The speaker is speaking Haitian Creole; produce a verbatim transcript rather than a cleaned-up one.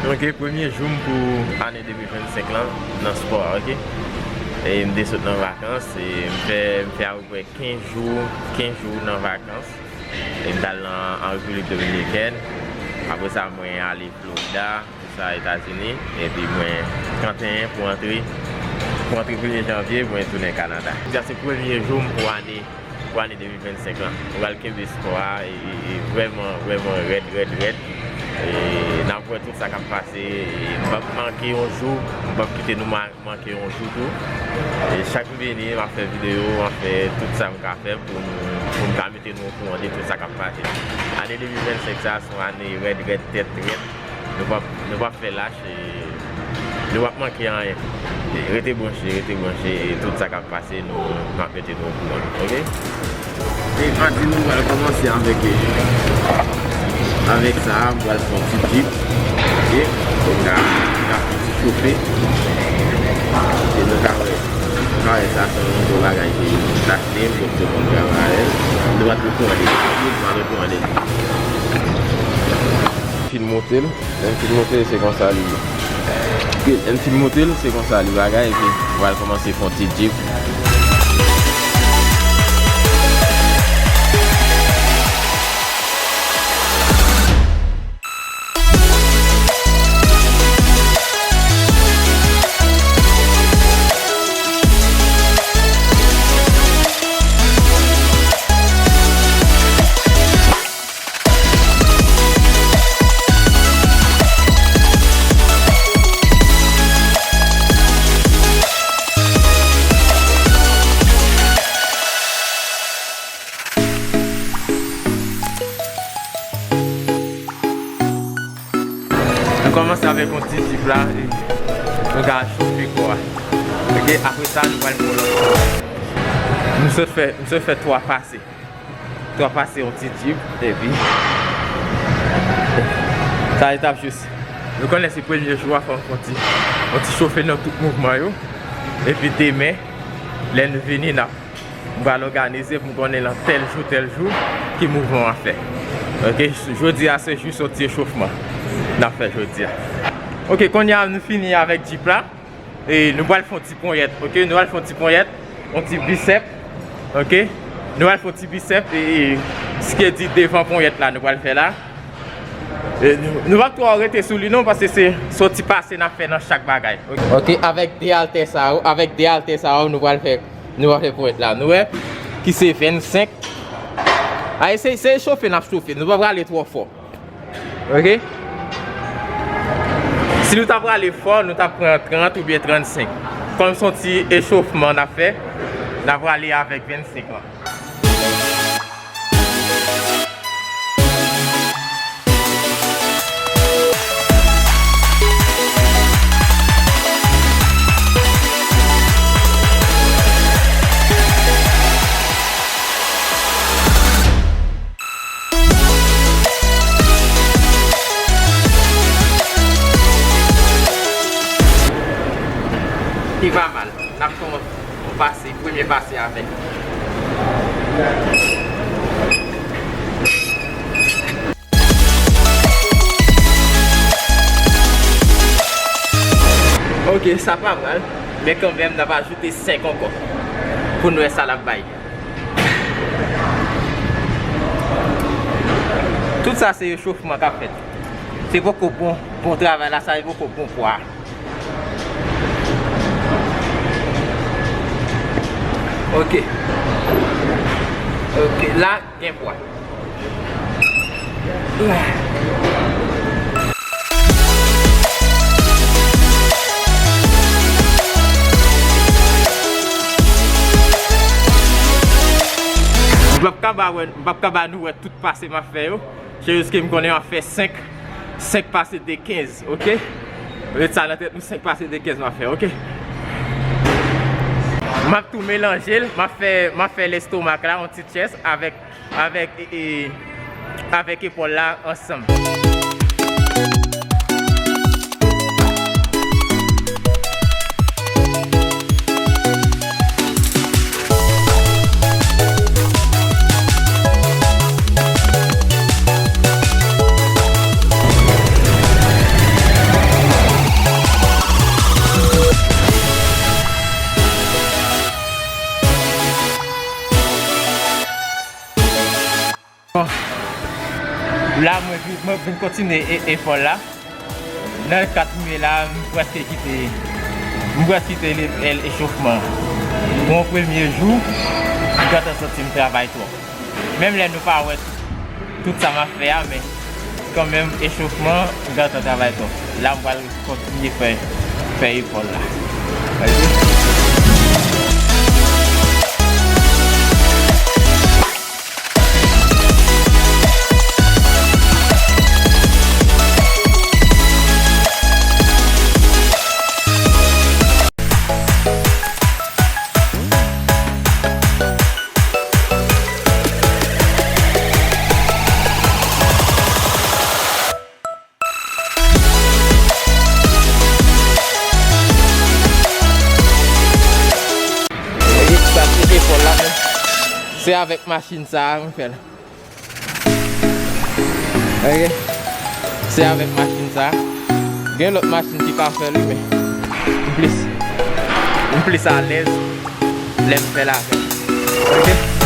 Ok, premye jou m pou ane de mil vennsenk lan nan spò a, ok. E m te sot nan vakans, e m fè, m fè apeprè kenz jou, kenz jou nan vakans. E m t al nan, an Repiblik Dominikèn. Apre sa, mwen ale Florida, tout sa Etazini. Epi mwen, trannteyen pou antre, pou antre premye janvye, mwen tounen Kanada. Sa se premye jou m pou ane, pou ane de mil vennsenk lan. Nou pral kenbe spò a, e, e, e vrèman, vrèman rèd, rèd, rèd. E n ap wè tout sa k ap pase. E m p ap manke yon jou, m p ap kite nou ma-, manke yon jou tou. E chak m vini, m ap fè videyo, m ap fè tout sa m ka fè pou nou, pou m ka mete nou okouran de tout sa k ap pase. Ane de mil vennsenk sa, se yon ane rèd, rèd, tèt rèd. Nou p ap, nou p ap fè lach, e nou p ap manke anyen. E rete branche, rete branche, e tout sa k ap pase, nou, n ap mete nou okouran, ok? E jodi nou pral kòmanse avèk, e, avèk sa a, m pral fè yon ti dip, ok? Pou ka, pou ka fè yon ti chofe. E nou ka wè, nou ka wè sa se yon nouvo bagay ke m t achte, m te konn travay avè l. Nou pa t okouran de li, nou pa t okouran de li. Fin monte l. Lè m fin monte l, se konsa li ye. Lè m fin monte l, se konsa li bagay, epi m pral kòmanse fè yon ti dip. Nou kòmanse avèk yon ti dip la, e nou ka chofe kò a. Ok, apre sa, nou pral fè yon lòt. Nou sot fè, nou sot fè twa pase. Twa pase yon ti dip, epi sa etap jis. Nou konnen se premye jou a, fò n fè yon ti, yon ti chofe nan tout mouvman yo. Epi demen, lè n vini, n ap, m pral òganize pou m konnen nan tèl jou, tèl jou, ki mouvman w ap fè. Ok, jodi a se jis yon ti echofman n ap fè jodi a. Ok, kounye a nou fini avèk dip la. E nou pral fè yon ti ponyèt, ok? Nou pral fè yon ti ponyèt, yon ti bisèp, ok? Nou pral fè yon ti bisèp, e, e, sike di devan ponyèt la, nou pral fè la. E nou, nou p ap twò rete sou li non, paske se, se yon ti pase n ap fè nan chak bagay, ok? Ok, avèk de altè sa yo, avèk de altè sa yo, nou pral fè, nou pral fè ponyèt la. Nou wè, ki se vennsenk. A, se, se chofe n ap chofe, nou pa prale twò fò. Ok? Si nou ta prale fò, nou ta pran trant oubyen trannsenk. Kòm se yon ti echofman n ap fè, n a prale avèk vennsenk lan. Li pa mal. N ap fè yon, yon pase, premye pase avèk. Ok, sa pa mal. Men kanmenm, n ap ajoute senk ankò. Pou n wè sa l ap bay. Tout sa se echofman k ap fèt. Se poko bon, bon travay la, sa se poko bon pwa. Ok. Ok, la, gen pwa. M p ap ka ba wè, m p ap ka ba nou wè tout pase m ap fè yo. Se jis ke m konnen m ap fè senk, senk pase de kenz, ok? Ret sa nan tèt nou, senk pase de kenz m ap fè, ok? M ap tou melanje l, m ap fè, m ap fè lestomak la, yon ti chest avèk, avèk, e, e, avèk epòl la ansanm. La, mwen vin, mwen vin kontinye e- efò la. Nan kat me la, m prèske kite, m prèske kite le- e- echofman. Pou yon premye jou, m gentan santi m travay twòp. Menm lè nou pa wè tout, tout sa m ap fè a, men kanmenm, echofman, m gentan travay twòp. La, m pral kontinye fè, fè efò la. Ok? Ok, sa se efò la, men se avèk machin sa a mwen fè l. Ok. Se avèk machin sa. Gen lòt machin ki ka fè l, wi, men m plis, m plis alèz lè m fè l avè l. Ok.